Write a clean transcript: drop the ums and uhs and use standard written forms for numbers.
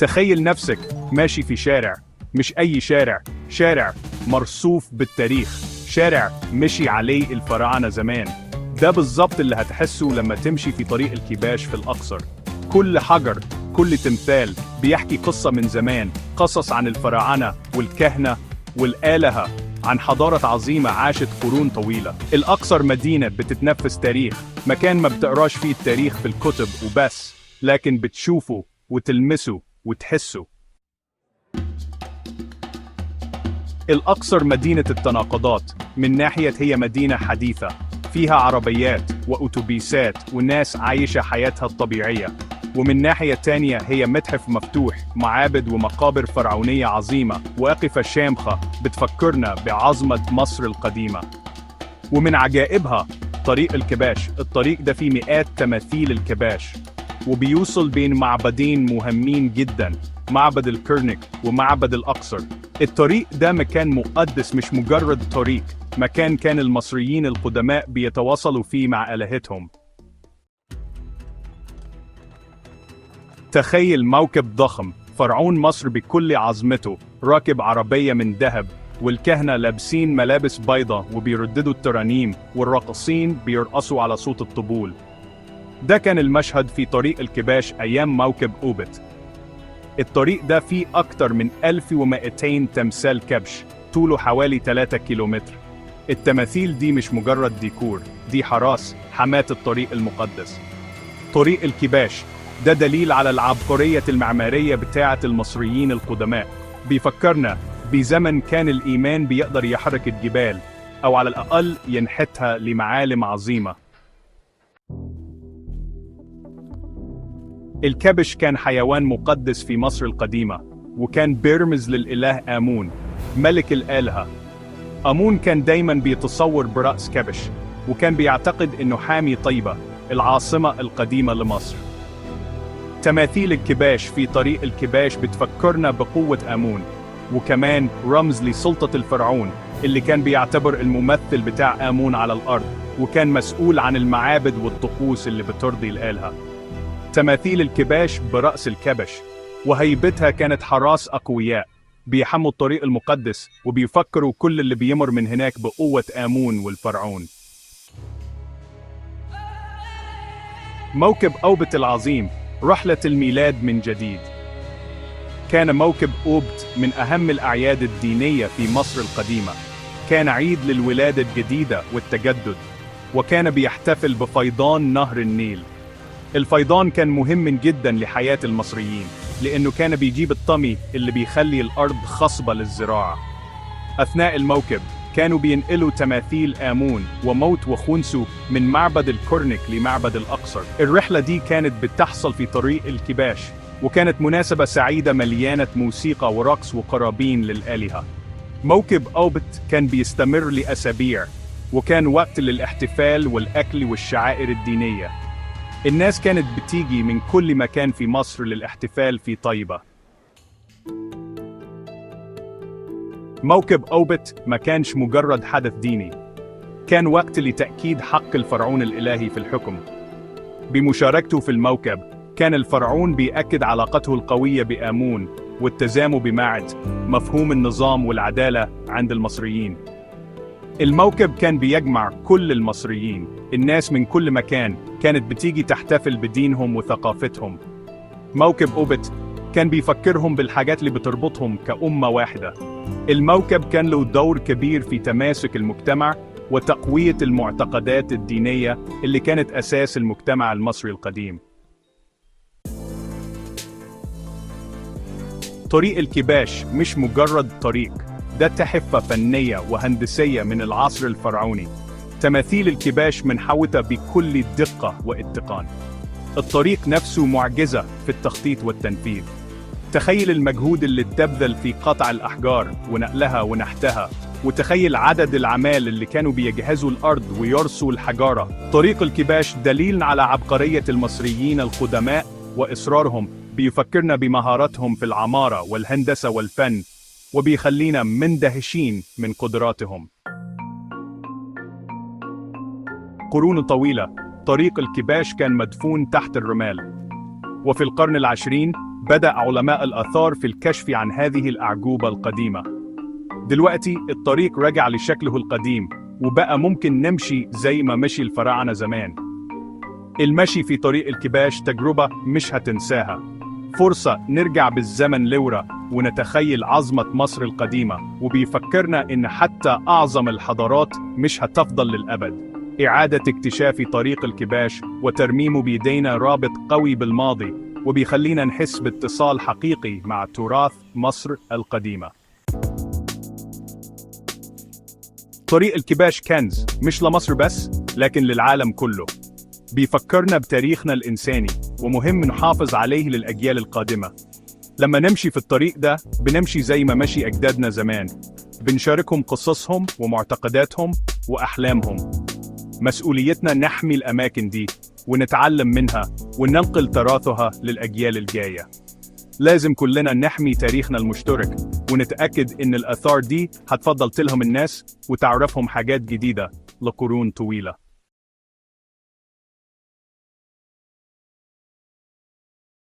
تخيل نفسك ماشي في شارع، مش أي شارع، شارع مرصوف بالتاريخ، شارع مشي عليه الفراعنة زمان. ده بالظبط اللي هتحسه لما تمشي في طريق الكباش في الأقصر. كل حجر، كل تمثال بيحكي قصة من زمان، قصص عن الفراعنة والكهنة والآلهة، عن حضارة عظيمة عاشت قرون طويلة. الأقصر مدينة بتتنفس تاريخ، مكان ما بتقراش فيه التاريخ في الكتب وبس، لكن بتشوفه وتلمسه وتحسه. الأقصر مدينة التناقضات. من ناحية هي مدينة حديثة، فيها عربيات وأتوبيسات وناس عايشة حياتها الطبيعية، ومن ناحية تانية هي متحف مفتوح، معابد ومقابر فرعونية عظيمة واقفة شامخة بتفكرنا بعظمة مصر القديمة. ومن عجائبها طريق الكباش. الطريق ده فيه مئات تماثيل الكباش، وبيوصل بين معبدين مهمين جدا، معبد الكرنك ومعبد الأقصر. الطريق ده مكان مقدس، مش مجرد طريق، مكان كان المصريين القدماء بيتواصلوا فيه مع آلهتهم. تخيل موكب ضخم، فرعون مصر بكل عظمته راكب عربية من ذهب، والكهنة لابسين ملابس بيضة وبيرددوا الترانيم، والراقصين بيرقصوا على صوت الطبول. ده كان المشهد في طريق الكباش أيام موكب أوبت. الطريق ده فيه أكتر من 1200 تمثال كبش، طوله حوالي 3 كيلومتر. التماثيل دي مش مجرد ديكور، دي حراس حماة الطريق المقدس. طريق الكباش ده دليل على العبقرية المعمارية بتاعة المصريين القدماء، بيفكرنا بزمن كان الإيمان بيقدر يحرك الجبال، أو على الأقل ينحتها لمعالم عظيمة. الكبش كان حيوان مقدس في مصر القديمة، وكان بيرمز للإله آمون ملك الآلهة. آمون كان دايما بيتصور برأس كبش، وكان بيعتقد إنه حامي طيبة، العاصمة القديمة لمصر. تماثيل الكباش في طريق الكباش بتفكرنا بقوة آمون، وكمان رمز لسلطة الفرعون اللي كان بيعتبر الممثل بتاع آمون على الأرض، وكان مسؤول عن المعابد والطقوس اللي بترضي الآلهة. تماثيل الكباش برأس الكبش وهيبتها كانت حراس أقوياء بيحموا الطريق المقدس، وبيفكروا كل اللي بيمر من هناك بقوة آمون والفرعون. موكب أوبت العظيم، رحلة الميلاد من جديد. كان موكب أوبت من أهم الأعياد الدينية في مصر القديمة. كان عيد للولادة الجديدة والتجدد، وكان بيحتفل بفيضان نهر النيل. الفيضان كان مهم جدا لحياة المصريين، لأنه كان بيجيب الطمي اللي بيخلي الأرض خصبة للزراعة. أثناء الموكب كانوا بينقلوا تماثيل آمون وموت وخونسو من معبد الكرنك لمعبد الأقصر. الرحلة دي كانت بتحصل في طريق الكباش، وكانت مناسبة سعيدة مليانة موسيقى ورقص وقرابين للآلهة. موكب أوبت كان بيستمر لأسابيع، وكان وقت للاحتفال والأكل والشعائر الدينية. الناس كانت بتيجي من كل مكان في مصر للاحتفال في طيبة. موكب أوبت ما كانش مجرد حدث ديني، كان وقت لتأكيد حق الفرعون الإلهي في الحكم. بمشاركته في الموكب كان الفرعون بيأكد علاقته القوية بآمون والتزامه بماعت، مفهوم النظام والعدالة عند المصريين. الموكب كان بيجمع كل المصريين، الناس من كل مكان كانت بتيجي تحتفل بدينهم وثقافتهم. موكب أوبت كان بيفكرهم بالحاجات اللي بتربطهم كأمة واحدة. الموكب كان له دور كبير في تماسك المجتمع وتقوية المعتقدات الدينية اللي كانت أساس المجتمع المصري القديم. طريق الكباش مش مجرد طريق، ده تحفة فنية وهندسية من العصر الفرعوني. تماثيل الكباش منحوتة بكل دقة واتقان. الطريق نفسه معجزة في التخطيط والتنفيذ. تخيل المجهود اللي اتبذل في قطع الأحجار ونقلها ونحتها، وتخيل عدد العمال اللي كانوا بيجهزوا الأرض ويرصوا الحجارة. طريق الكباش دليل على عبقرية المصريين القدماء وإصرارهم، بيفكرنا بمهاراتهم في العمارة والهندسة والفن، وبيخلينا مندهشين من قدراتهم. قرون طويلة طريق الكباش كان مدفون تحت الرمال، وفي القرن العشرين بدأ علماء الآثار في الكشف عن هذه الأعجوبة القديمة. دلوقتي الطريق رجع لشكله القديم، وبقى ممكن نمشي زي ما مشي الفراعنة زمان. المشي في طريق الكباش تجربة مش هتنساها، فرصة نرجع بالزمن لورا ونتخيل عظمة مصر القديمة، وبيفكرنا إن حتى أعظم الحضارات مش هتفضل للأبد. إعادة اكتشاف طريق الكباش وترميمه بيدينا رابط قوي بالماضي، وبيخلينا نحس باتصال حقيقي مع تراث مصر القديمة. طريق الكباش كنز مش لمصر بس، لكن للعالم كله. بيفكرنا بتاريخنا الإنساني، ومهم نحافظ عليه للأجيال القادمة. لما نمشي في الطريق ده بنمشي زي ما مشي أجدادنا زمان، بنشاركهم قصصهم ومعتقداتهم وأحلامهم. مسؤوليتنا نحمي الأماكن دي ونتعلم منها وننقل تراثها للأجيال الجاية. لازم كلنا نحمي تاريخنا المشترك ونتأكد إن الآثار دي هتفضل تلهم الناس وتعرفهم حاجات جديدة لقرون طويلة.